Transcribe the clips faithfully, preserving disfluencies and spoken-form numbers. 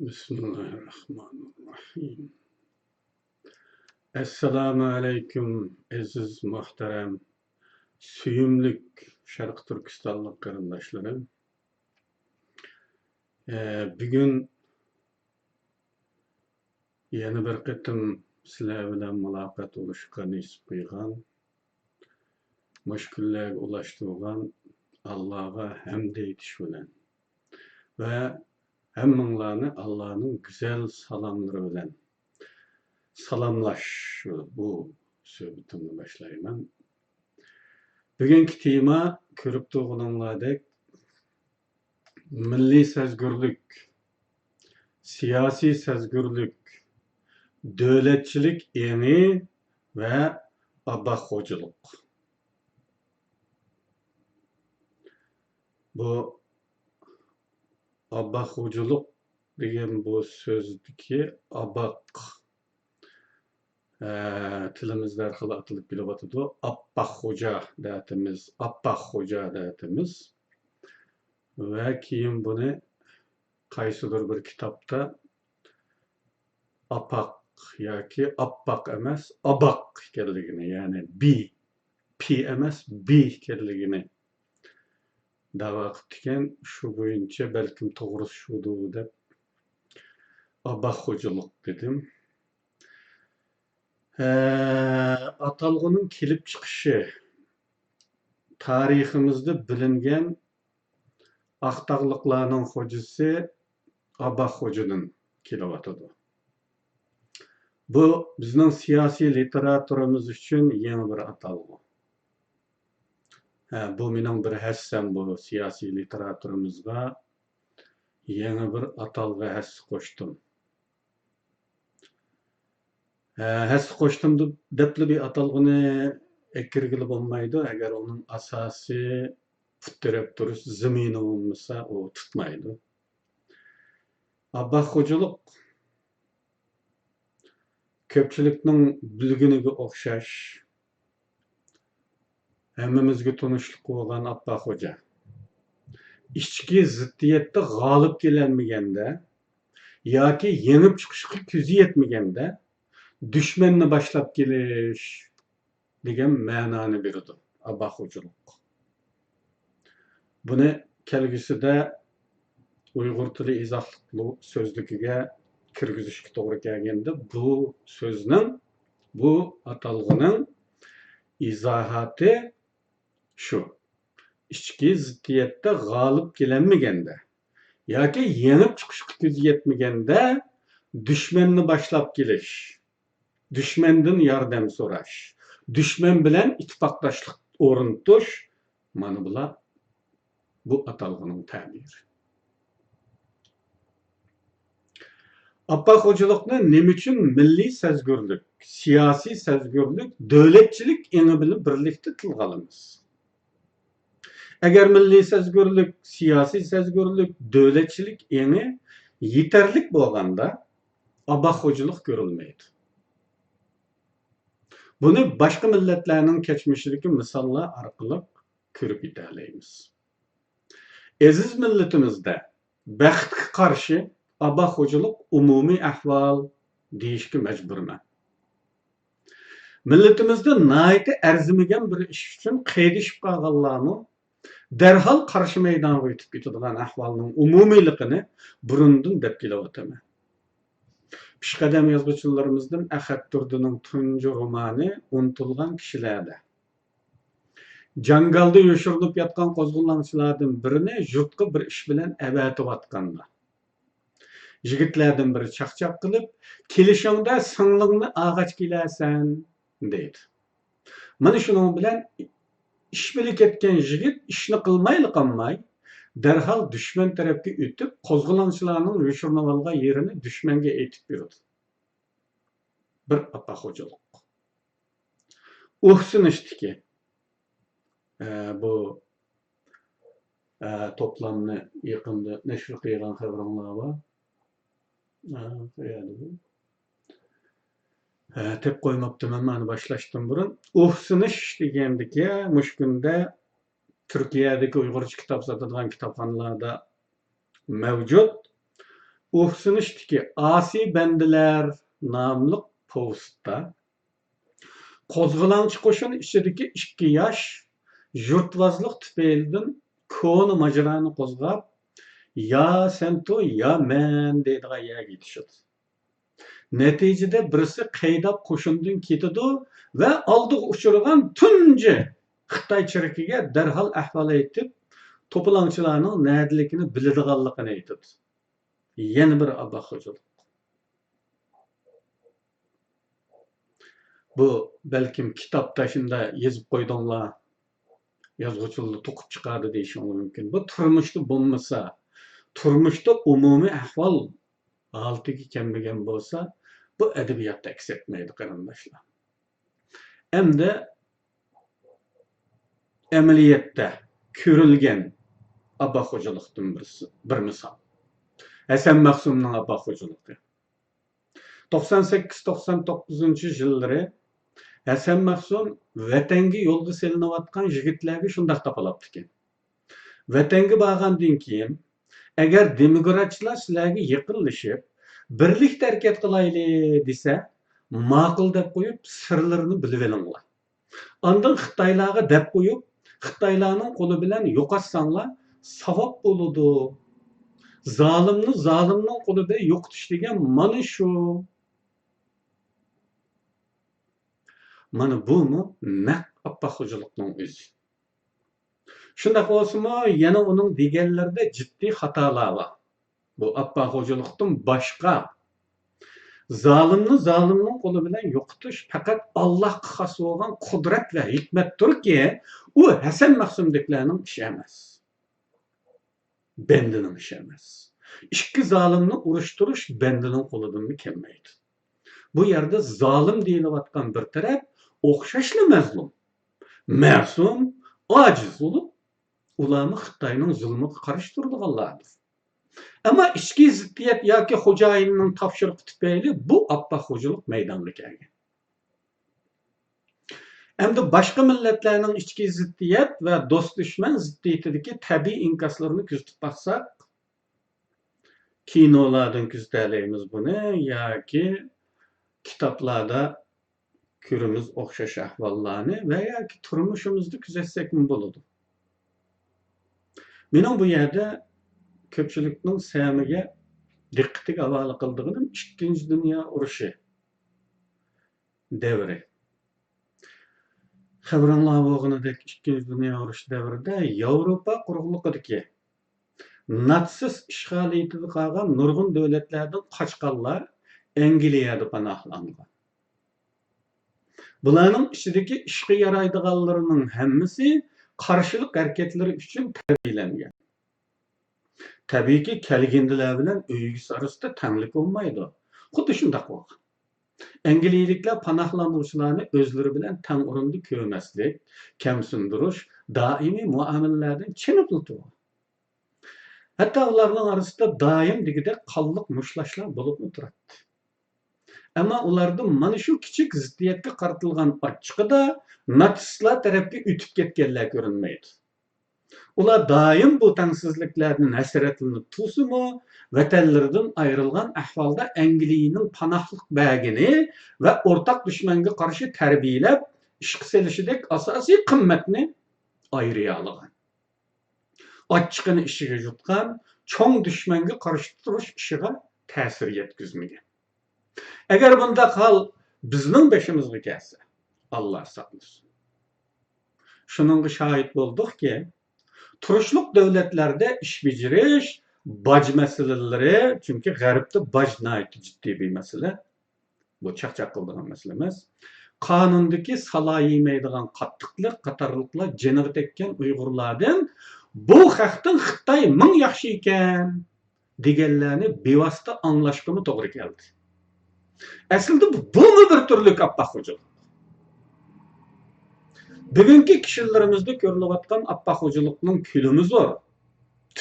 بىسمىللاھىررەھمانىررەھىم. ئەسسالامۇ ئەلەيكۇم، ئەزىز، مۇھتەرەم، سۆيۈملۈك شەرقىي تۈركىستانلىق قېرىنداشلىرىم. ئە، بۈگۈن يەنە بىر قېتىم سىلەر بىلەن مۇلاقات بولۇشقا نېسىپ قىلغان، مۇشۇ كۈنلەرگە ئۇلاشتۇرغان ئاللاغا ھەمد ئېيتىش بىلەن ۋە ھەممىڭلارنى ئاللانىڭ گۈزەل سالاملىرى بىلەن سالاملاش بۇ سۆھبىتىمنى باشلايمەن. بۈگۈنكى تېما، كۆرۈپ تۇرغىنىڭلاردەك، مىللىي سەزگۈرلۈك، سىياسىي سەزگۈرلۈك، دۆلەتچىلىك ئېڭى ۋە ئاباق خوجىلىق. بۇ ئاباق خوجىلىق دېگەن بۇ سۆزدىكى ئاباق، ئە، تىلىمىزدا ھەر خىل ئاتىلىپ كېلىۋاتىدۇ. ئاپئاق خوجا دەتىمىز، ئاپئاق خوجا دەتىمىز. ۋە كېيىن بۇنى قايسىدۇر بىر كىتابتا ئاپاق ياكى ئاپپاق ئەمەس، ئاباق ئىكەنلىكىنى، يەنى بى، پى ئەمەس، بى ئىكەنلىكىنى دەۋا قىپتىكەن. شۇ بويىچە بەلكىم توغرىسى شۇدۇ دەپ ئاباق خوجىلىق دېدىم. ئە، ئاتالغۇنىڭ كېلىپ چىقىشى، تارىخىمىزدا بىلىنگەن ئاقتاغلىقلارنىڭ خوجىسى ئاباق خوجىدىن كېلىۋاتىدۇ. بۇ بىزنىڭ سىياسىي لىتېراتۇرىمىز ئۈچۈن يېڭى بىر ئاتالغۇ. ھە، بۇ مېنىڭ بىر ھەسسەم، بۇ سىياسىي لىتېراتۇرىمىزغا يېڭى بىر ئاتالغۇ ھەسسە قوشتۇم. ھە، ھەسسە قوشتۇم دەپ، دەپلا بىر ئاتالغۇنى ئەكىرگىلى بولمايدۇ، ئەگەر ئۇنىڭ ئاساسى پۇت تىرەپ تۇرۇش زېمىنى بولمىسا، ئۇ تۇتمايدۇ. ئاباق خوجىلىق كۆپچىلىكنىڭ بىلگىنىگە ئوخشاش، ھەممىمىزگە تونۇشلۇق بولغان ئاپپاق خوجا. ئىچكى زىددىيەتتە غالىب كېلەلمىگەندە ياكى يېڭىپ چىقىشقا كۆزى يەتمىگەندە، دۈشمەننى باشلاپ كېلىش دېگەن مەنانى بېرىدۇ ئاباق خوجىلىق. بۇنى كەلگۈسىدە ئۇيغۇر تىلى ئىزاھلىق سۆزلۈكىگە كىرگۈزۈشكە توغرا كەلگەندە، بۇ سۆزنىڭ، بۇ ئاتالغۇنىڭ ئىزاھاتى شۇ: ئىچكى زىددىيەتتە غالىب كېلەلمىگەندە ياكى يېڭىپ چىقىشقا كۆزى يەتمىگەندە، دۈشمەننى باشلاپ كېلىش، دۈشمەندىن ياردەم سوراش، دۈشمەن بىلەن ئىتتىپاقداشلىق ئورنىتىش، مانا بۇلار بۇ ئاتالغۇنىڭ تەبىرى. ئاپپاق خوجىلىقنى نېمە ئۈچۈن مىللىي سەزگۈرلۈك، سىياسىي سەزگۈرلۈك، دۆلەتچىلىك ئېڭى بىلەن بىرلىكتە تىلغا ئالىمىز؟ ئەگەر مىللىي سەزگۈرلۈك، سىياسىي سەزگۈرلۈك، دۆلەتچىلىك ئېڭى يېتەرلىك بولغاندا، ئاباق خوجىلىق كۆرۈلمەيدۇ. بۇنى باشقا مىللەتلەرنىڭ كەچمىشىدىكى مىساللار ئارقىلىق كۆرۈپ يېتەلەيمىز. ئەزىز مىللىتىمىزدە بەختكە قارشى ئاباق خوجىلىق ئومۇمىي ئەھۋال دېيىشكە مەجبۇرمەن. مىللىتىمىزدە ناھايىتى ئەرزىمىگەن بىر ئىش ئۈچۈن قېيىدىشىپ قالغانلارمۇ دەرھال قارشى مەيدانغا ئۆتۈپ كېتىدىغان ئەھۋالنىڭ ئومۇمىيلىقىنى بۇرۇندىن دەپ كېلىۋاتىمەن. پېشقەدەم يازغۇچىلىرىمىزدىن ئەخەت دۇردىنىڭ تۇنجى رومانى ئۇنتۇلغان كىشىلەردە جاڭگالدا يوشۇرۇنۇپ ياتقان قوزغىلاڭچىلاردىن بىرىنى يۇرتقا بىر ئىش بىلەن ئەۋەتىۋاتقاندا، يىگىتلەردىن بىرى چاقچاق قىلىپ، «كېلىشىڭدە سىڭلىڭنى ئاغاچ كېلەرسەن» دەيدۇ. مانا شۇنىڭ بىلەن ئىش بىلەن كەتكەن يىگىت ئىشنى قىلمايلا قالماي، دەرھال دۈشمەن تەرەپكە ئۆتۈپ، قوزغىلاڭچىلارنىڭ يوشۇرۇنۇۋالغان يېرىنى دۈشمەنگە ئېيتىپ بېرىدۇ. بىر ئاپا خوجىلىق. ئۇھسىنىشتىكى، ئە، بۇ، ئە، توپلامنى يېقىندا نەشر قىلغان خەۋىرىڭلار بار. ئە، قەيەردە بۇ؟ ئە، تېپىپ قويماپتىمەن، مانا باشلاشتىن بۇرۇن. ئۇھسىنىش دېگەندىكى مۇشۇ كۈندە تۈركىيەدىكى ئۇيغۇرچە كىتاب ساتىدىغان كىتابخانىلاردا مەۋجۇت. ئۇھسىنىشتىكى ئاسىي بەندىلەر ناملىق پوۋېستتا قوزغىلاڭچى قوشۇن ئىچىدىكى ئىككى ياش يۇرتۋازلىق تۈپەيلىدىن كونا ماجىرانى قوزغاپ، يا سەنتۇ، يا مەن دەيدىغان يەرگە يېتىشىدۇ. نەتىجىدە بىرسى قېيىداپ قوشۇندىن كېتىدۇ ۋە ئالدىغا ئۇچرىغان تۇنجى خىتاي چېرىكىگە دەرھال ئەھۋال ئېيتىپ، توپىلاڭچىلارنىڭ نەدىلىكىنى بىلىدىغانلىقىنى ئېيتىدۇ. يەنە بىر ئاببا خوجىلىق. بۇ بەلكىم كىتابتا شۇنداق يېزىپ قويدۇڭلار، يازغۇچىلار توقۇپ چىقاردى دېيىشىڭلار مۇمكىن. بۇ تۇرمۇشتا بولمىسا، تۇرمۇشتا ئومۇمىي ئەھۋال ھالىتىگە كەلمىگەن بولسا، بۇ ئەدەبىياتتا ئەكس ئەتمەيدۇ، قېرىنداشلار. ئەمدى ئەمەلىيەتتە كۆرۈلگەن ئاببا خوجىلىقتىن بىرسى، بىر مىسال. ھەسەن مەخسۇمنىڭ ئاببا خوجىلىقى. توقسان سەككىز، توقسان توققۇزىنچى يىللىرى ھەسەن مەخسۇم ۋەتەنگە يولغا سېلىنىۋاتقان يىگىتلەرگە شۇنداق تاپىلاپتىكەن. ۋەتەنگە بارغاندىن كېيىن، ئەگەر دېموكراتچىلار سىلەرگە يېقىنلىشىپ، بىرلىكتە ھەرىكەت قىلايلى دېسە، ماقۇل دەپ قويۇپ، سىرلىرىنى بىلىۋېلىڭلار. ئاندىن خىتايلارغا دەپ قويۇپ، خىتايلارنىڭ قولى بىلەن يوقاتساڭلار، ساۋاب بولىدۇ. زالىمنى زالىمنىڭ قولى بىلەن يوقىتىش دېگەن مانا شۇ. مانا بۇمۇ نەق ئاپپاق خوجىلىقنىڭ ئۆزى. شۇنداق بولسىمۇ، يەنە ئۇنىڭ دېگەنلىرىدە جىددىي خاتالار بار. بۇ ئاپپاق خوجىلىقتىن باشقا، زالىمنى زالىمنىڭ قولى بىلەن يوقىتىش پەقەت ئاللاھقا خاس بولغان قۇدرەت ۋە ھېكمەتتۇركى، ئۇ ھەسەن مەخسۇمدەكلەرنىڭ ئىشى ئەمەس. بەندىنىڭ ئىشى ئەمەس. ئىككى زالىمنى ئۇرۇشتۇرۇش بەندىنىڭ قولىدىنمۇ كەلمەيدۇ. بۇ يەردە زالىم دېيىلىۋاتقان بىر تەرەپ ئوخشاشلا مەزلۇم، مەسۇم، ئاجىز بولۇپ، ئۇلارمۇ خىتاينىڭ زۇلمىغا قارشى تۇرىدىغانلاردۇر. ئەمما ئىچكى زىددىيەت ياكى خوجايىننىڭ تاپشۇرۇقى تۈپەيلى بۇ ئاپپاق خوجىلىق مەيدانغا كەلگەن. ئەمدى باشقا مىللەتلەرنىڭ ئىچكى زىددىيەت ۋە دوست-دۈشمەن زىددىيىتىدىكى تەبىئىي ئىنكاسلىرىنى كۆزىتىپ باقساق، كىنولاردىن كۆزىتەلەيمىز بۇنى ياكى كىتابلاردا كۆرىمىز ئوخشاش ئەھۋاللارنى ۋە ياكى تۇرمۇشىمىزدا كۆزەتسەكمۇ بولىدۇ. مېنىڭ بۇ يەردە كۆپچىلىكنىڭ سەمىگە، دىققىتىگە ھاۋالە قىلىدىغىنىم ئىككىنچى دۇنيا ئۇرۇشى دەۋرى. خەۋىرىڭلار بولغىنىدەك، ئىككىنچى دۇنيا ئۇرۇشى دەۋرىدە ياۋروپا قۇرۇقلۇقىدىكى ناتسىست ئىشغالىيىتىدە قالغان نۇرغۇن دۆلەتلەردىن قاچقانلار ئەنگلىيەدە پاناھلانغان. بۇلارنىڭ ئىچىدىكى ئىشقا يارايدىغانلىرىنىڭ ھەممىسى قارشىلىق ھەرىكەتلىرى ئۈچۈن تەربىيەلەنگەن. تەبىئىيكى، كەلگىنىدىلەر بىلەن ئۆي ئىگىسى ئارىسىدا تەڭلىك بولمايدۇ. خۇددى شۇنداق بولغان. ئەنگلىيەلىكلەر پاناھلانغۇچىلارنى ئۆزلىرى بىلەن تەڭ ئورۇندا كۆرمەسلىك، كەمسىندۈرۈش، دائىمىي مۇئامىلىلەردىن چېنىقىۋېتىدۇ. ھەتتا ئۇلارنىڭ ئارىسىدا دائىم دېگۈدەك قانلىق مۇشتلاشلار بولۇپمۇ تۇراتتى. ئەمما ئۇلاردا مانا شۇ كىچىك زىددىيەتكە قارىتىلغان ئاچچىقىدا ناتسىستلار تەرەپكە ئۆتۈپ كەتكەنلەر كۆرۈنمەيدۇ. ئۇلار دائىم بۇ تەڭسىزلىكلەردىن ھەسرەتلىنىپ تۇرسىمۇ، ۋەتەنلىرىدىن ئايرىلغان ئەھۋالدا ئەنگلىيىنىڭ پاناھلىق بەرگىنى ۋە ئورتاق دۈشمەنگە قارشى تەربىيەلەپ ئىشقا سېلىشىدەك ئاساسىي قىممەتنى ئايرىيالىغان. ئاچچىقىنى ئىچىگە يۇتقان، چوڭ دۈشمەنگە قارشى تۇرۇش ئىشىغا تەسىر يەتكۈزمىگەن. ئەگەر بۇنداق ھال بىزنىڭ بېشىمىزغا كەلسە، ئاللا ساقلىسۇن. شۇنىڭغا شاھىت بولدۇقكى، تۇرۇشلۇق دۆلەتلەردە ئىش بېجىرىش، باج مەسىلىلىرى، چۈنكى غەربتە باج ناھايىتى جىددىي بىر مەسىلە. بۇ چاقچاق قىلىدىغان مەسىلە ئەمەس. قانۇندىكى سالا يېمەيدىغان قاتتىقلىق قاتارلىقلار جېنىغا تەگكەن ئۇيغۇرلاردىن بۇ خەقتىن خىتاي مىڭ ياخشى ئىكەن دېگەنلەرنى بىۋاسىتە ئاڭلاشقىمۇ توغرا كەلدى. ئەسلىدە بۇمۇ بىر تۈرلۈك ئاپپاق خوجىلىق. بۈگۈنكى كىشىلىرىمىزدە كۆرۈلۈۋاتقان ئاپپاق خوجىلىقنىڭ كۆلىمى زور،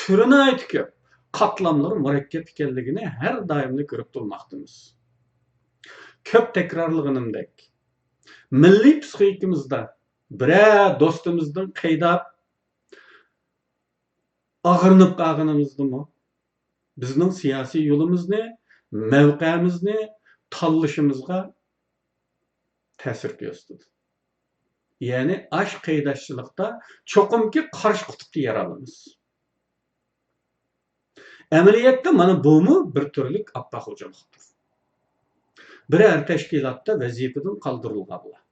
تۈرى ناھايىتى كۆپ، قاتلاملىرى مۇرەككەپ ئىكەنلىكىنى ھەر دائىملا كۆرۈپ تۇرماقتىمىز. كۆپ تەكرارلىغىنىمدەك، مىللىي پسىخىكىمىزدا بىرەر دوستىمىزدىن قېيىداپ، ئاغرىنىپ قالغىنىمىزدىمۇ، بىزنىڭ سىياسىي يولىمىزنى، مەۋقەمىزنى تاللىشىمىزغا تەسىر كۆرسىتىدۇ. يەنى ئاش قېرىنداشچىلىقتا چوقۇمكى قارشى قۇتۇپتا يەر ئالىمىز. ئەمەلىيەتتە مانا بۇمۇ بىر تۈرلۈك ئاپئاخۇچىلىقتۇر. بىرەر تەشكىلاتتا ۋەزىپىدىن قالدۇرۇلغانلار،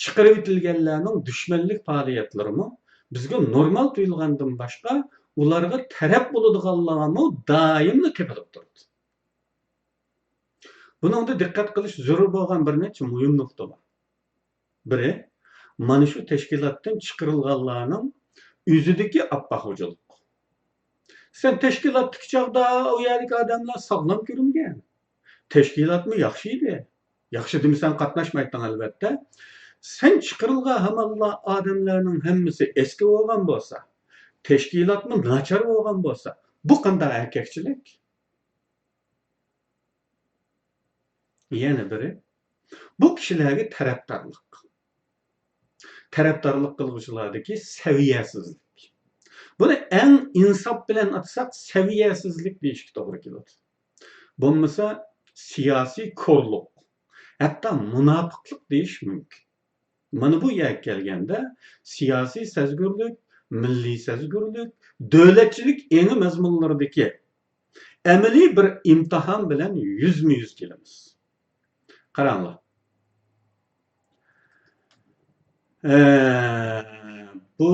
چىقىرىۋېتىلگەنلەرنىڭ دۈشمەنلىك پائالىيەتلىرىمۇ بىزگە نورمال تۇيۇلغاندىن باشقا، ئۇلارغا تەرەپ بولىدىغانلارمۇ دائىملا تېپىلىپ تۇرىدۇ. بۇنىڭدا دىققەت قىلىش زۆرۈر بولغان بىر نەچچە مۇھىم نۇقتا بار. بىرى، مانا شۇ تەشكىلاتتىن چىقىرىلغانلارنىڭ ئۆزىدىكى ئاپئاخۇچىلىق. سەن تەشكىلاتتىكى چاغدا ئۇ يەردىكى ئادەملەر ساغلام كۆرۈنگەن. تەشكىلاتمۇ ياخشى ئىدى. ياخشى دېمىسەڭ قاتناشمايتتىڭ ئەلۋەتتە. سەن چىقىرىلغان ھامانلا ئادەملەرنىڭ ھەممىسى ئەسكى بولغان بولسا، تەشكىلاتمۇ ناچار بولغان بولسا، بۇ قانداق ئەركەكچىلىك؟ يەنە بىرى، بۇ كىشىلەرگە تەرەپدارلىق. تەرەپدارلىق قىلغۇچىلاردىكى سەۋىيەسىزلىك. بۇنى ئەڭ ئىنساپ بىلەن ئاتىساق، سەۋىيەسىزلىك دېيىشكە توغرا كېلىدۇ. بولمىسا، سىياسىي كورلۇق، ھەتتا مۇناپىقلىق دېيىش مۇمكىن. مانا بۇ يەرگە كەلگەندە، سىياسىي سەزگۈرلۈك، مىللىي سەزگۈرلۈك، دۆلەتچىلىك ئېڭى مەزمۇنلىرىدىكى ئەمەلىي بىر ئىمتىھان بىلەن يۈزمۇ يۈز كېلىمىز. قاراڭلار. ئە، بۇ،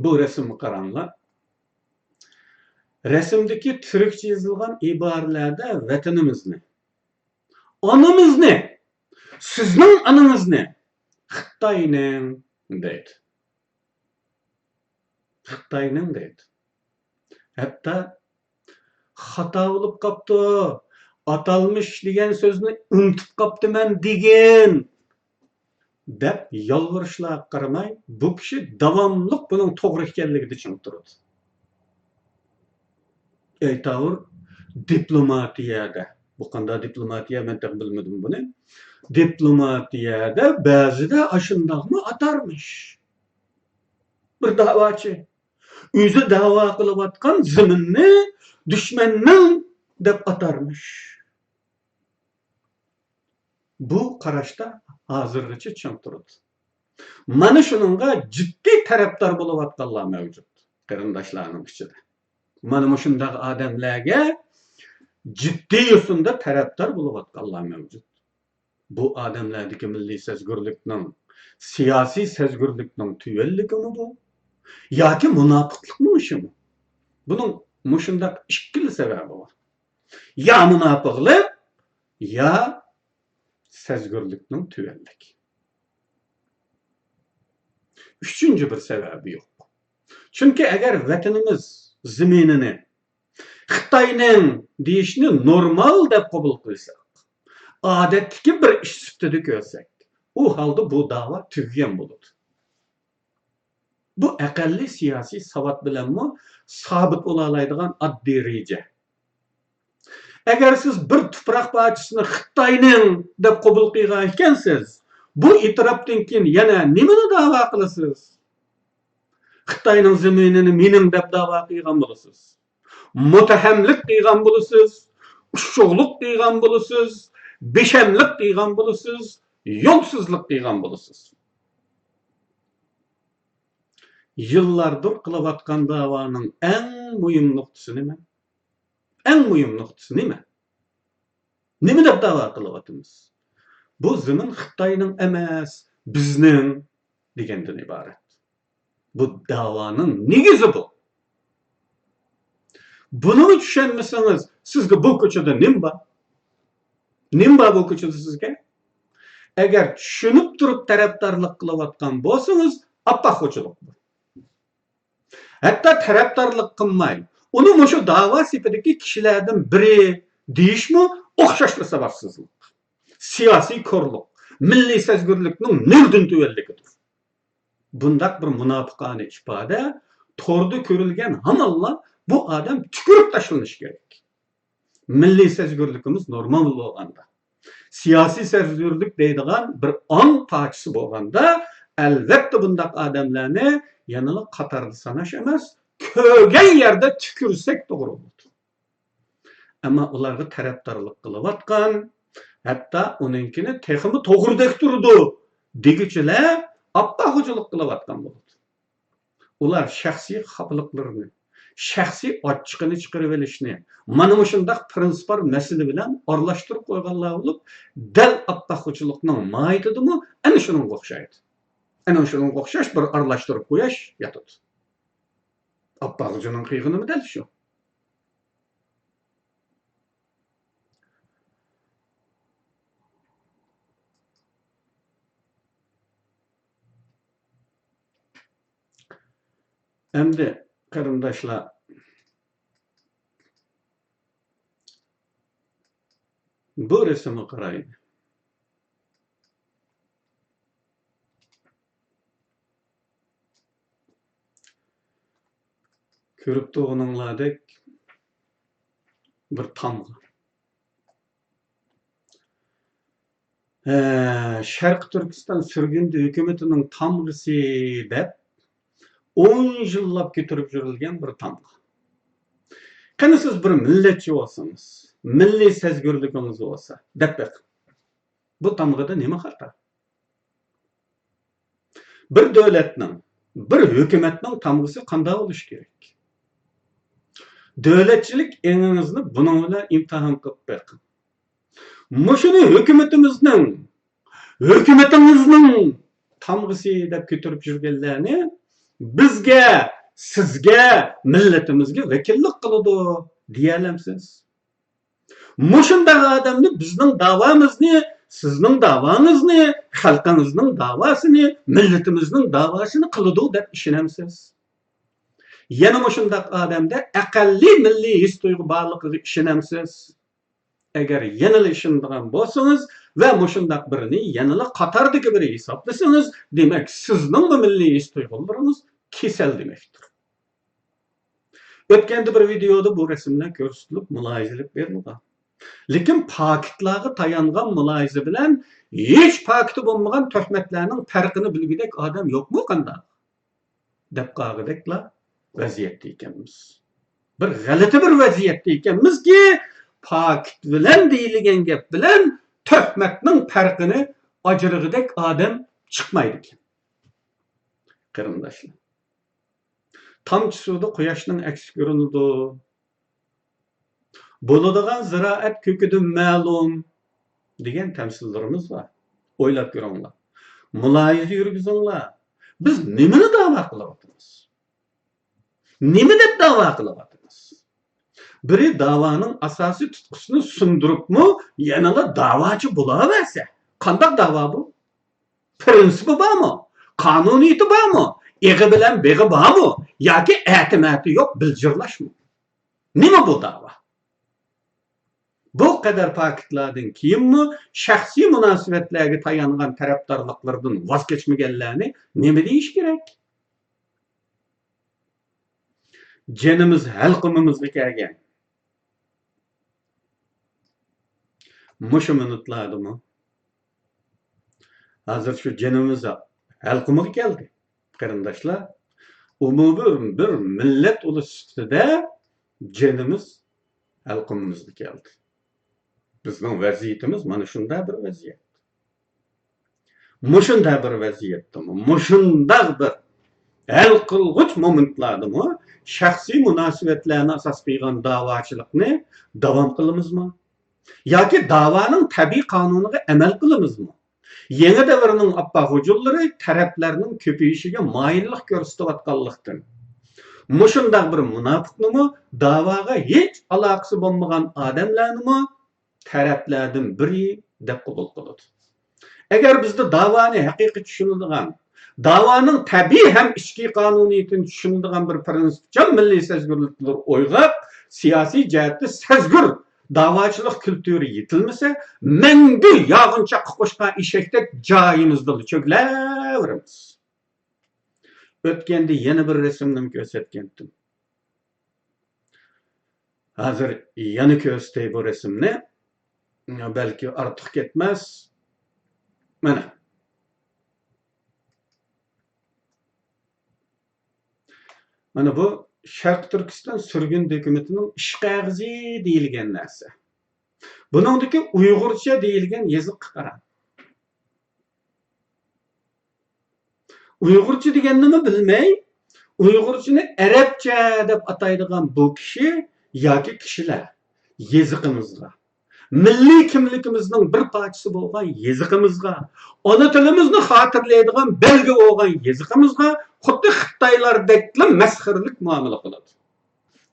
بۇ رەسىمگە قاراڭلار. رەسىمدىكى تۈركچە يېزىلغان ئىبارىلەردە ۋەتىنىمىزنى، ئانىمىزنى، سىزنىڭ ئانىڭىزنى خىتاينىڭ دەيدۇ. خىتاينىڭ دەيدۇ. ھەتتا خاتا بولۇپ قاپتۇ، ئاتالمىش دېگەن سۆزنى ئۇنتۇپ قاپتىمەن دېگىن دەپ يالۋۇرۇشلارغا قارىماي، بۇ كىشى داۋاملىق بۇنىڭ توغرا ئىكەنلىكىدە چىڭ تۇرىدۇ. ئەيتاۋۇر، دىپلوماتىيەدە، بۇ قانداق دىپلوماتىيە، مەن تېخى بىلمىدىم بۇنى. دىپلوماتىيەدە بەزىدە ئاشۇنداقمۇ ئاتارمىش. بىر داۋاچى ئۆزى داۋا قىلىۋاتقان زېمىننى دۈشمەننىڭ دەپ ئاتارمىش. بۇ قاراشتا ھازىرغىچە چىڭ تۇرىدۇ. مانا شۇنىڭغا جىددىي تەرەپدار بولۇۋاتقانلار مەۋجۇت، قېرىنداشلارنىڭ ئىچىدە. مانا مۇشۇنداق ئادەملەرگە جىددىي يوسۇندا تەرەپدار بولۇۋاتقانلار مەۋجۇت. بۇ ئادەملەردىكى مىللىي سەزگۈرلۈكنىڭ، سىياسىي سەزگۈرلۈكنىڭ تۆۋەنلىكىمۇ بۇ؟ ياكى مۇناپىقلىقمۇ شۇمۇ؟ بۇنىڭ مۇشۇنداق ئىككىلا سەۋەبى بار. يا مۇناپىقلىق، يا سەزگۈرلۈكنىڭ تۆۋەنلىكى. ئۈچىنچى بىر سەۋەبى يوق. چۈنكى ئەگەر ۋەتىنىمىز زېمىنىنى خىتاينىڭ دېيىشنى نورمال دەپ قوبۇل قىلساق، ئادەتتىكى بىر ئىش سۈپىتىدە كۆرسەك، ئۇ ھالدا بۇ داۋا تۈگىگەن بولىدۇ. بۇ ئەقەللىي سىياسىي ساۋات بىلەنمۇ سابىت بولالايدىغان ئاددىي رېجە. ئەگەر سىز بىر تۇپراق پارچىسىنى خىتاينىڭ دەپ قوبۇل قىلغان ئىكەنسىز، بۇ ئېتىراپتىن كېيىن يەنە نېمىنى داۋا قىلىسىز؟ خىتاينىڭ زېمىنىنى مېنىڭ دەپ داۋا قىلغان بولىسىز. مۇتتەھەملىك قىلغان بولىسىز، ئۇششۇقلۇق قىلغان بولىسىز، بىشەملىك قىلغان بولىسىز، يولسىزلىق قىلغان بولىسىز. يىللاردۇر قىلىۋاتقان داۋانىڭ ئەڭ مۇھىم نۇقتىسى نېمە؟ ئەڭ مۇھىم نۇقتىسى نېمە؟ نېمە دەپ داۋا قىلىۋاتىمىز؟ بۇ زېمىن خىتاينىڭ ئەمەس، بىزنىڭ دېگەندىن ئىبارەت. بۇ داۋانىڭ نېگىزى بۇ. بۇنىمۇ چۈشەنمىسىڭىز، سىزگە بۇ كوچىدا نېمە بار؟ نېمە بار بۇ كوچىدا سىزگە؟ ئەگەر چۈشىنىپ تۇرۇپ تەرەپدارلىق قىلىۋاتقان بولسىڭىز، ئاپئاخۇچىلىق بۇ. ھەتتا تەرەپدارلىق قىلماي، ئۇنى مۇشۇ داۋا سېپىدىكى كىشىلەردىن بىرى دېيىشمۇ ئوخشاشلا ساۋاتسىزلىق، سىياسىي كورلۇق، مىللىي سەزگۈرلۈكنىڭ نۆلدىن تۆۋەنلىكىدۇر. بۇنداق بىر مۇناپىقانە ئىپادە توردا كۆرۈلگەن ھامانلا بۇ ئادەم تۈكۈرۈپ تاشلىنىشى كېرەك. مىللىي سەزگۈرلۈكىمىز نورمال بولغاندا، سىياسىي سەزگۈرلۈك دەيدىغان بىر ئاڭ پارچىسى بولغاندا، ئەلۋەتتە بۇنداق ئادەملەرنى يەنىلا قاتاردا ساناش ئەمەس، كۆرگەن يەردە تۈكۈرسەك توغرا بولىدۇ. ئەمما ئۇلارغا تەرەپدارلىق قىلىۋاتقان، ھەتتا ئۇنىڭكىنى تېخىمۇ توغرىدەك تۇرىدۇ دېگۈچىلەر ئاپپا خوجىلىق قىلىۋاتقان بولىدۇ. ئۇلار شەخسىي خاپىلىقلىرىنى، شەخسىي ئاچچىقىنى چىقىرىۋېلىشنى مانا مۇشۇنداق پىرىنسىپال مەسىلە بىلەن ئارىلاشتۇرۇپ قويغانلار بولۇپ، دەل ئاپپا خوجىلىقنىڭ ماھىيىتىدىمۇ ئەنە شۇنىڭغا ئوخشايدۇ. ئەنە شۇنىڭغا ئوخشاش بىر ئارىلاشتۇرۇپ قويۇش ياتىدۇ. ئاپپا خوجىنىڭ قىلغىنىمۇ دەل شۇ. ئەمدى قېرىنداشلار، بۇ رەسىمگە قارايلى. كۆرۈپ تۇرغىنىڭلاردەك بىر تامغا. ھە، شەرقىي تۈركىستان سۈرگۈندە ھۆكۈمىتىنىڭ تامغىسى دەپ ئون يىللاپ كۆتۈرۈپ يۈرۈلگەن بىر تامغا. قېنى سىز بىر مىللەتچى بولسىڭىز، مىللىي سەزگۈرلۈكىڭىز بولسا، دەپ بېقىڭ. بۇ تامغىدا نېمە خاتا؟ بىر دۆلەتنىڭ، بىر ھۆكۈمەتنىڭ تامغىسى قانداق بولۇشى كېرەك؟ دۆلەتچىلىك ئېڭىڭىزنى بۇنىڭ بىلەن ئىمتىھان قىلىپ بېقىڭ. مۇشۇنى ھۆكۈمىتىمىزنىڭ، ھۆكۈمىتىڭىزنىڭ تامغىسى دەپ كۆتۈرۈپ يۈرگەنلەرنى بىزگە، سىزگە، مىللىتىمىزگە ۋەكىللىك قىلىدۇ دېيەلەمسىز؟ مۇشۇنداق ئادەمنى بىزنىڭ داۋامىزنى، سىزنىڭ داۋاڭىزنى، خەلقىڭىزنىڭ داۋاسىنى، مىللىتىمىزنىڭ داۋاسىنى قىلىدۇ دەپ ئىشىنەمسىز؟ يەنە مۇشۇنداق ئادەمدە ئەقەللىي مىللىي ھېس-تۇيغۇ بارلىقىغا ئىشىنەمسىز؟ ئەگەر يەنىلا ئىشىنىدىغان بولسىڭىز ۋە مۇشۇنداق بىرىنى يەنىلا قاتاردىكى بىرى ھېسابلىسىڭىز، دېمەك، سىزنىڭمۇ مىللىي ھېس-تۇيغۇلىرىڭىز كېسەل دېمەكتۇر. ئۆتكەندە بىر ۋىدېيودا بۇ رەسىملەر كۆرسىتىلىپ، مۇلاھىزە ئېلىپ بېرىلغان. لېكىن پاكىتلارغا تايانغان مۇلاھىزە بىلەن ھېچ پاكىتى بولمىغان تۆھمەتلەرنىڭ پەرقىنى بىلگۈدەك ئادەم يوقمۇ قانداق؟ دەپ قالغۇدەكلا ۋەزىيەتتە ئىكەنمىز. بىر غەلىتە بىر ۋەزىيەتتە ئىكەنمىزكى، پاكىت بىلەن دېيىلگەن گەپ بىلەن تۆھمەتنىڭ پەرقىنى ئاجرىغۇدەك ئادەم چىقمايدىكەن. قېرىنداشلار، تامچە سۇدا قۇياشنىڭ ئەكسى كۆرۈنىدۇ. بولىدىغان زىرائەت كۆكىدىن مەلۇم دېگەن تەمسىللىرىمىز بار. ئويلاپ كۆرۈڭلار. مۇلاھىزە يۈرگۈزۈڭلار. بىز نېمىنى داۋا قىلىۋاتىمىز؟ نېمە دەپ داۋا قىلىۋاتىمىز؟ بىرى داۋانىڭ ئاساسىي تۇتقىسىنى سۇندۇرۇپمۇ يەنىلا داۋاچى بولاۋەرسە، قانداق داۋا بۇ؟ پىرىنسىپى بارمۇ؟ قانۇنىيىتى بارمۇ؟ ئېغى بىلەن بېغى بارمۇ؟ ياكى ئەتە-مەتە يوق بىلجىرلاشمۇ؟ نېمە بۇ داۋا؟ بۇ قەدەر پاكىتلاردىن كېيىنمۇ شەخسىي مۇناسىۋەتلەرگە تايانغان تەرەپدارلىقلىرىدىن ۋاز كەچمىگەنلەرنى نېمە دېيىش كېرەك؟ جېنىمىز ھەلقۇمىمىزغا كەلگەن. مۇشۇ مىنۇتلاردىمۇ ھازىر شۇ جېنىمىز ھەلقۇمىغا كەلدى، قېرىنداشلار. ئومۇمىي بىر مىللەت ئۇلى سۈپىتىدە جېنىمىز ھەلقۇمىمىزغا كەلدى. بىزنىڭ ۋەزىيىتىمىز مانا شۇنداق بىر ۋەزىيەت. مۇشۇنداق بىر ۋەزىيەتتىمۇ، مۇشۇنداق بىر ھەل قىلغۇچ مومېنتلاردىمۇ شەخسىي مۇناسىۋەتلەرنى ئاساس قىلغان داۋاچىلىقنى داۋام قىلىمىزمۇ؟ ياكى داۋانىڭ تەبىئىي قانۇنىغا ئەمەل قىلىمىزمۇ؟ يېڭى دەۋرنىڭ ئاپپا غۇجۇللىرى تەرەپلەرنىڭ كۆپىيىشىگە مايىللىق كۆرسىتىۋاتقانلىقتىن، مۇشۇنداق بىر مۇناپىقنىمۇ، داۋاغا ھېچ ئالاقىسى بولمىغان ئادەملەرنىمۇ تەرەپلەردىن بىرى دەپ قوبۇل قىلىدۇ. ئەگەر بىزدە داۋانى ھەقىقىي چۈشىنىدىغان، داۋانىڭ تەبىئىي ھەم ئىچكى قانۇنىيىتىنى چۈشىنىدىغان بىر پىرىنسىپچان مىللىي سەزگۈرلۈكلىرى ئويغاق، سىياسىي جەھەتتە سەزگۈر داۋاچىلىق كۈلتۈرى يېتىلمىسە، مەڭگۈ ياغىن چاققا قوشقان ئېشەكتەك جايىمىزدىلا چۆگىلەۋېرىمىز. ئۆتكەندە يەنە بىر رەسىمنىمۇ كۆرسەتكەنتىم. ھازىر يەنە كۆرسىتەي بۇ رەسىمنى. بەلكى ئارتۇق كەتمەس. مانا. مانا بۇ شەرقىي تۈركىستان سۈرگۈن ھۆكۈمىتىنىڭ ئىش قەغىزى دېيىلگەن نەرسە. بۇنىڭدىكى ئۇيغۇرچە دېيىلگەن يېزىققا قاراڭ. ئۇيغۇرچە دېگەننىمۇ بىلمەي، ئۇيغۇرچىنى ئەرەبچە دەپ ئاتايدىغان بۇ كىشى ياكى كىشىلەر يېزىقىمىزغا، مىللىي كىملىكىمىزنىڭ بىر پارچىسى بولغان يېزىقىمىزغا، ئانا تىلىمىزنى خاتىرىلەيدىغان بەلگە بولغان يېزىقىمىزغا خۇددى خىتايلاردەكلا مەسخىرىلىك مۇئامىلە قىلىدۇ.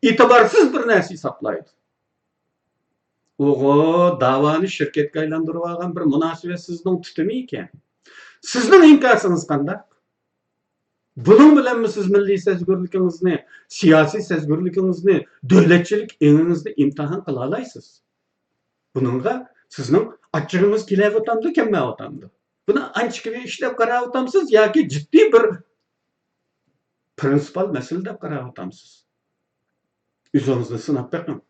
ئېتىبارسىز بىر نەرسە ھېسابلايدۇ. ئوغۇ، داۋانى شىركەتكە ئايلاندۇرۇۋالغان بىر مۇناسىۋەتسىزنىڭ تۈتۈمى ئىكەن. سىزنىڭ ئىنكاسىڭىز قانداق؟ بۇنىڭ بىلەنمۇ سىز مىللىي سەزگۈرلۈكىڭىزنى، سىياسىي سەزگۈرلۈكىڭىزنى، دۆلەتچىلىك ئېڭىڭىزنى ئىمتىھان قىلالايسىز. بۇنىڭغا سىزنىڭ ئاچچىقىڭىز كېلەۋاتامدۇ، كەلمەيۋاتامدۇ؟ بۇنى ئانچىكىۋى ئىش دەپ قاراۋاتامسىز ياكى جىددىي بىر پرىنسىپال مەسىلە دەپ قاراۋاتامسىز؟ ئۆزىڭىزنى سىناپ بېقىڭ.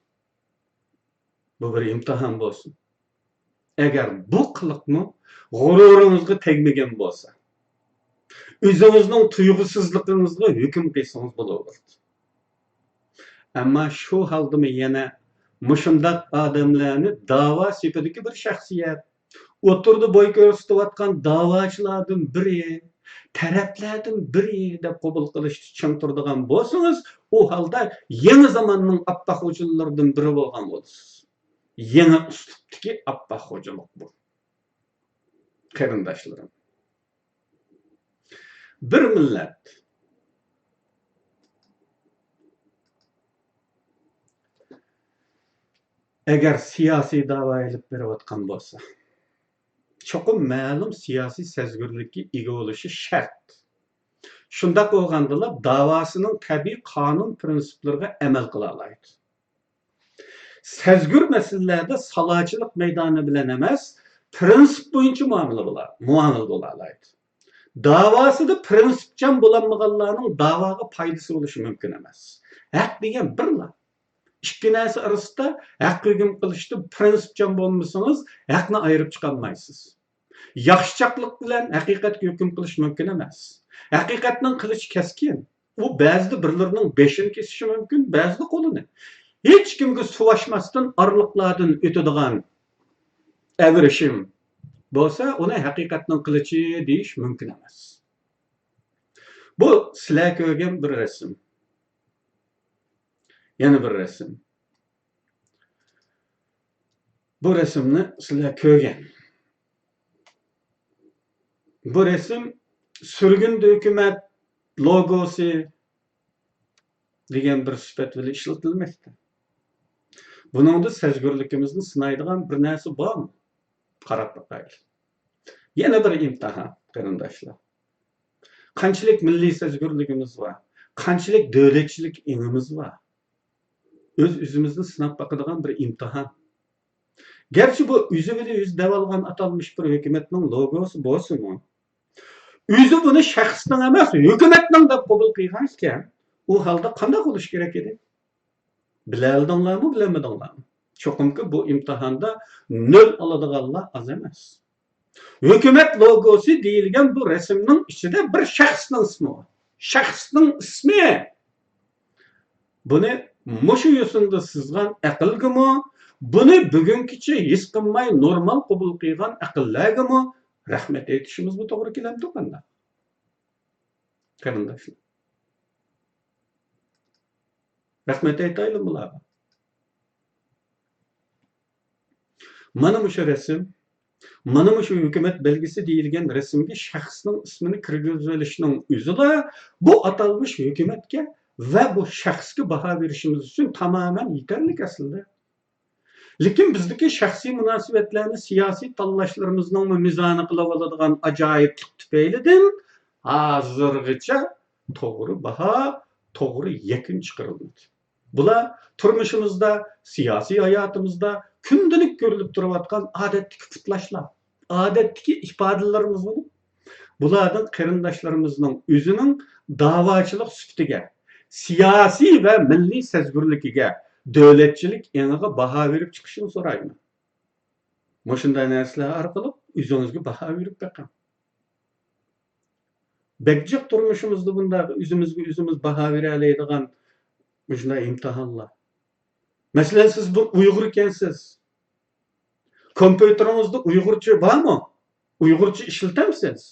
بۇ بىر ئىمتىھان بولسۇن. ئەگەر بۇ قىلىقمۇ غۇرۇرىڭىزغا تەگمىگەن بولسا، ئۆزىڭىزنىڭ تۇيغۇسىزلىقىڭىزغا ھۆكۈم قىلسىڭىز بولۇۋېرىدۇ. ئەمما شۇ ھالدىمۇ يەنە مۇشۇنداق ئادەملەرنى داۋا سېپىدىكى بىر شەخسىيەت، ئوتتۇرىدا بوي كۆرسىتىۋاتقان داۋاچىلاردىن بىرى، تەرەپلەردىن بىرى دەپ قوبۇل قىلىشتا چىڭ تۇرىدىغان بولسىڭىز، ئۇ ھالدا يېڭى زاماننىڭ ئاپئاق خوجىلىرىدىن بىرى بولغان بولىسىز. يېڭى ئۇسلۇبتىكى ئاپئاق خوجىلىق بۇ. قېرىنداشلىرىم، بىر مىللەت ئەگەر سىياسىي داۋا ئېلىپ بېرىۋاتقان بولسا، چوقۇم مەلۇم سىياسىي سەزگۈرلۈككە ئىگە بولۇشى شەرت. شۇنداق بولغاندىلا، داۋاسىنىڭ تەبىئىي قانۇن پىرىنسىپلىرىغا ئەمەل قىلالايدۇ. سەزگۈر مەسىلىلەردە سالاچىلىق مەيدانى بىلەن ئەمەس، پىرىنسىپ بويىچە مۇئامىلە بولا-، مۇئامىلە بولالايدۇ. داۋاسىدا پىرىنسىپچان بولالمىغانلارنىڭ داۋاغا پايدىسى بولۇشى مۇمكىن ئەمەس. ھەق دېگەن بىرلا. ئىككى نەرسە ئارىسىدا ھەق ھۆكۈم قىلىشتا پىرىنسىپچان بولمىسىڭىز، ھەقنى ئايرىپ چىقالمايسىز. ياخشىچاقلىق بىلەن ھەقىقەتكە ھۆكۈم قىلىش مۇمكىن ئەمەس. ھەقىقەتنىڭ قىلىچى كەسكىن. ئۇ بەزىدە بىرلىرىنىڭ بېشىنى كېسىشى مۇمكىن، بەزىدە قولىنى. ھېچكىمگە سۇۋاشماستىن ئارىلىقلاردىن ئۆتىدىغان ئەۋرىشىم بولسا، ئۇنى ھەقىقەتنىڭ قىلىچى دېيىش مۇمكىن ئەمەس. بۇ سىلەر كۆرگەن بىر رەسىم. يەنە بىر رەسىم. بۇ رەسىمنى سىلەر كۆرگەن. بۇ رەسىم سۈرگۈندە ھۆكۈمەت لوگوسى دېگەن بىر سۈپەت بىلەن ئىشلىتىلمەكتە. بۇنىڭدا سەزگۈرلۈكىمىزنى سىنايدىغان بىر نەرسە بارمۇ؟ قاراپ باقايلى. يەنە بىر ئىمتىھان، قېرىنداشلار. قانچىلىك مىللىي سەزگۈرلۈكىمىز بار، قانچىلىك دۆلەتچىلىك ئېڭىمىز بار. ئۆز-ئۆزىمىزنى سىناپ باقىدىغان بىر ئىمتىھان. گەرچە بۇ ئۆزى بىلەن ئۆزى دەۋالغان ئاتالمىش بىر ھۆكۈمەتنىڭ لوگوسى بولسىمۇ، ئۆزى بۇنى شەخسنىڭ ئەمەس، ھۆكۈمەتنىڭ دەپ قوبۇل قىلغان ئىكەن، ئۇ ھالدا قانداق بولۇش كېرەك ئىدى؟ بىلەلىدىڭلارمۇ، بىلەلمىدىڭلارمۇ؟ چوقۇمكى بۇ ئىمتىھاندا نۆل ئالىدىغانلار ئاز ئەمەس. ھۆكۈمەت لوگوسى دېيىلگەن بۇ رەسىمنىڭ ئىچىدە بىر شەخسنىڭ ئىسمى بار. شەخسنىڭ ئىسمى. بۇنى مۇشۇ يوسۇندا سىزغان ئەقىلگىمۇ، بۇنى بۈگۈنكىچە ھېس قىلماي نورمال قوبۇل قىلغان ئەقىللەرگىمۇ رەھمەت ئېيتىشىمىزمۇ توغرا كېلەمدۇ قانداق؟ قېرىنداشلار. رەھمەت ئېيتايلى بۇلارغا. مانا مۇشۇ رەسىم، مانا مۇشۇ ھۆكۈمەت بەلگىسى دېيىلگەن رەسىمگە شەخسنىڭ ئىسمىنى كىرگۈزۈۋېلىشنىڭ ئۆزىلا بۇ ئاتالمىش ھۆكۈمەتكە ۋە بۇ شەخسكە باھا بېرىشىمىز ئۈچۈن تامامەن يېتەرلىك ئەسلىدە. لېكىن بىزدىكى شەخسىي مۇناسىۋەتلەرنى سىياسىي تاللاشلىرىمىزنىڭمۇ مىزانى قىلىۋالىدىغان ئاجايىپلىق تۈپەيلىدىن ھازىرغىچە توغرا باھا، توغرا يەكۈن چىقىرىلمىدى. بۇلار تۇرمۇشىمىزدا، سىياسىي ھاياتىمىزدا كۈندىلىك كۆرۈلۈپ تۇرۇۋاتقان ئادەتتىكى پۇتلاشلار، ئادەتتىكى ئىپادىلىرىمىز بولۇپ، بۇلاردىن قېرىنداشلىرىمىزنىڭ ئۆزىنىڭ داۋاچىلىق سۈپىتىگە، سىياسىي ۋە مىللىي سەزگۈرلۈكىگە، دۆلەتچىلىك ئېڭىغا باھا بېرىپ چىقىشىنى سورايمەن. مۇشۇنداق نەرسىلەر ئارقىلىق ئۆزىڭىزگە باھا بېرىپ بېقىڭ. بەك جىق تۇرمۇشىمىزدا بۇنداق ئۆزىمىزگە ئۆزىمىز باھا بېرەلەيدىغان مۇشۇنداق ئىمتىھانلار. مەسىلەن، سىز بىر ئۇيغۇر ئىكەنسىز. كومپيۇتېرىڭىزدا ئۇيغۇرچە بارمۇ؟ ئۇيغۇرچە ئىشلىتەمسىز؟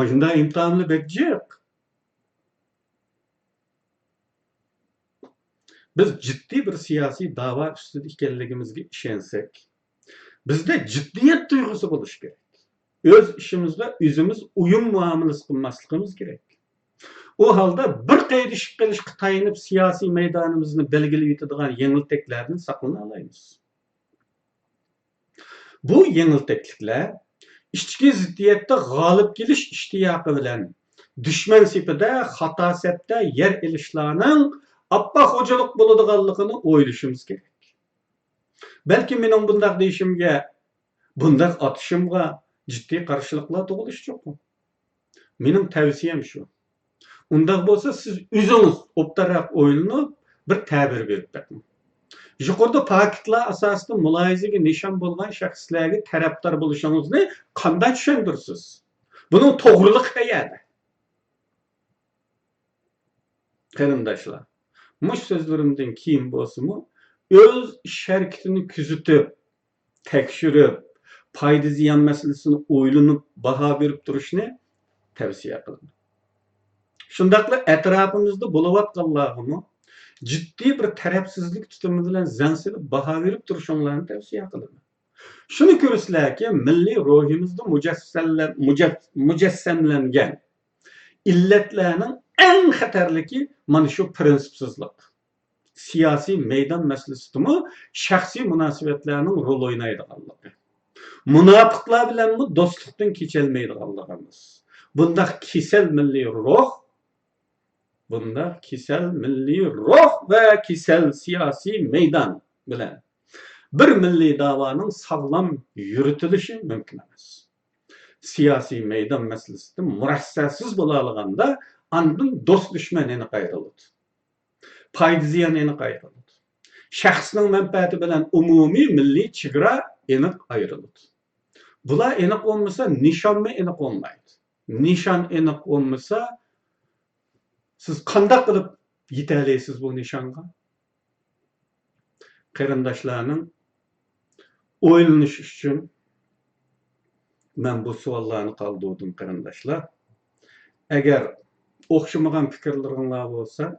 مۇشۇنداق ئىمتىھانلار بەك جىق. بىز جىددىي بىر سىياسىي داۋا ئۈستىدە ئىكەنلىكىمىزگە ئىشەنسەك، بىزدە جىددىيەت تۇيغۇسى بولۇشى كېرەك. ئۆز ئىشىمىزغا ئۆزىمىز ئويۇن مۇئامىلىسى قىلماسلىقىمىز كېرەك. ئۇ ھالدا بىر قېيىدىشىپ قېلىشقا تايىنىپ سىياسىي مەيدانىمىزنى بەلگىلىۋېتىدىغان يېڭىلتەكلەردىن ساقلىنالايمىز. بۇ يېڭىلتەكلىكلەر ئىچكى زىددىيەتتە غالىب كېلىش ئىشتىياقى بىلەن دۈشمەن سېپىدە خاتا سەپتە يەر ئېلىشلارنىڭ ئاپئاق خوجىلىق بولىدىغانلىقىنى ئويلىشىمىز كېرەك. بەلكى مېنىڭ بۇنداق دېيىشىمگە، بۇنداق ئاتىشىمغا جىددىي قارشىلىقلار تۇغۇلۇشى چوقۇم. مېنىڭ تەۋسىيەم شۇ. ئۇنداق بولسا، سىز ئۆزىڭىز ئوبدانراق ئويلىنىپ، بىر تەبىر بېرىپ بېقىڭ. يۇقىرىدا پاكىتلار ئاساسىدا مۇلاھىزىگە نىشان بولغان شەخسلەرگە تەرەپدار بولۇشىڭىزنى قانداق چۈشەندۈرىسىز؟ بۇنىڭ توغرىلىقى قەيەردە؟ قېرىنداشلار، مۇشۇ سۆزلىرىمدىن كېيىن بولسىمۇ، ئۆز ئىش ھەرىكىتىنى كۆزىتىپ، تەكشۈرۈپ، پايدا زىيان مەسىلىسىنى ئويلىنىپ، باھا بېرىپ تۇرۇشنى تەۋسىيە قىلىمەن. شۇنداقلا ئەتراپىمىزدا بولۇۋاتقانلارغىمۇ جىددىي بىر تەرەپسىزلىك تۇتۇمى بىلەن زەڭ سېلىپ، باھا بېرىپ تۇرۇشۇڭلارنى تەۋسىيە قىلىمەن. شۇنى كۆرىسىلەركى، مىللىي روھىمىزدا مۇجەسسەللە-، مۇجەس-، مۇجەسسەملەنگەن ئىللەتلەرنىڭ ئەڭ خەتەرلىكى مانا شۇ پىرىنسىپسىزلىق. سىياسىي مەيدان مەسىلىسىدىمۇ شەخسىي مۇناسىۋەتلەرنىڭ رول ئوينايدىغانلىقى، مۇناپىقلار بىلەنمۇ دوستلۇقتىن كېچەلمەيدىغانلىقىمىز. بۇنداق كېسەل مىللىي روھ، بۇنداق كېسەل مىللىي روھ ۋە كېسەل سىياسىي مەيدان بىلەن بىر مىللىي داۋانىڭ ساغلام يۈرۈتۈلۈشى مۇمكىن ئەمەس. سىياسىي مەيدان مەسىلىسىدە مۇرەسسەسىز بولالىغاندا، ئاندىن دوست-دۈشمەن ئېنىق ئايرىلىدۇ. پايدا-زىيان ئېنىق ئايرىلىدۇ. شەخسنىڭ مەنپەئەتى بىلەن ئومۇمىي مىللىي چېگرا ئېنىق ئايرىلىدۇ. بۇلار ئېنىق بولمىسا، نىشانمۇ ئېنىق بولمايدۇ. نىشان ئېنىق بولمىسا، سىز قانداق قىلىپ يېتەلەيسىز بۇ نىشانغا؟ قېرىنداشلارنىڭ ئويلىنىشى ئۈچۈن مەن بۇ سوئاللارنى قالدۇردۇم، قېرىنداشلار. ئەگەر ئوخشىمىغان پىكىرلىرىڭلار بولسا،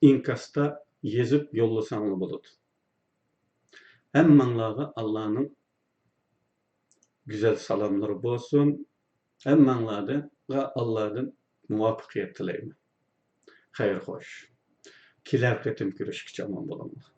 ئىنكاستا يېزىپ يوللىساڭلار بولىدۇ. ھەممىڭلارغا ئاللانىڭ گۈزەل سالاملىرى بولسۇن. ھەممىڭلارغا ئاللادىن مۇۋەپپەقىيەت تىلەيمەن. خەير خوش. كېلەر قېتىم كۆرۈشكىچە ئامان بولۇڭلار.